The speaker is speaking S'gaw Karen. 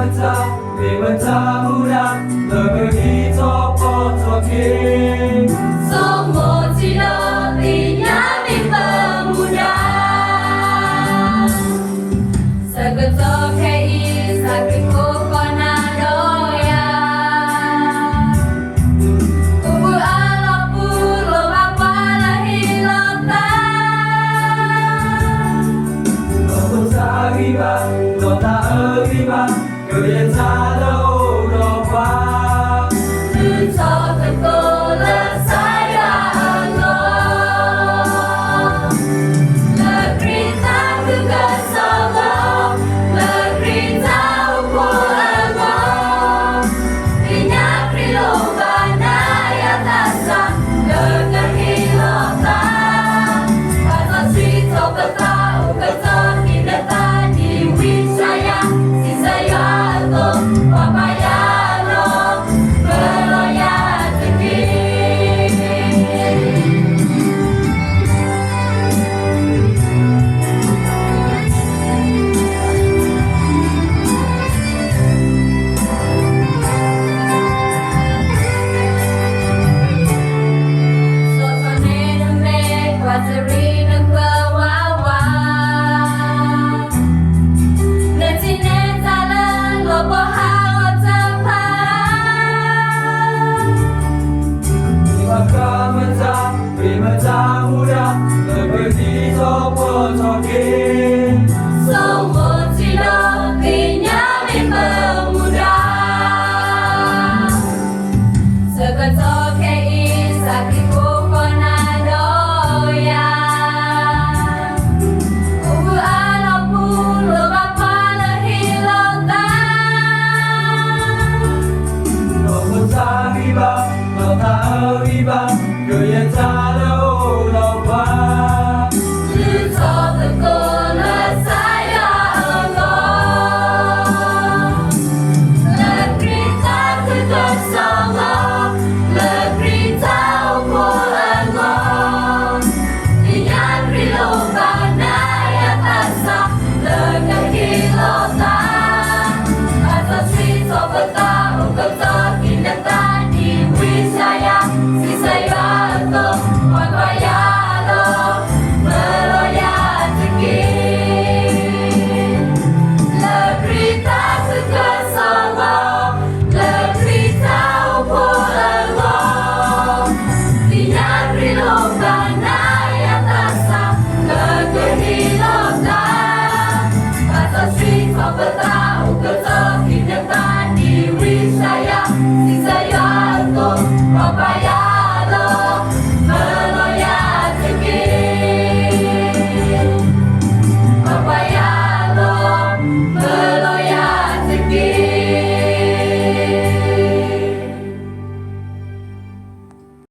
မ့ၢ်ဝဲတၢ်မူဒါ လၢပကဒ်ထီၣ်ပီၣ်ထီၣ်က့ၤ, ဆိမိၣ်ထံဒီးသ့ၣ်ညါမ့ၢ်ပမူဒါ, ဆၢကတီၢ်ခဲအံၤ ဆၣ်က့ၤကိးကီးနၤဒီးယၤ, ပူၤပူၤအလီၢ်ပူၤ လိၣ်ဘၣ်ပှၤလၢဟ့ၣ်လီၤသး, ဒီးဖိသၣ်ဂံၢ်ဘါ ဒီးသးအၢဂံၢ်ဘါ, ကယဲၢ်တၢ်လၢ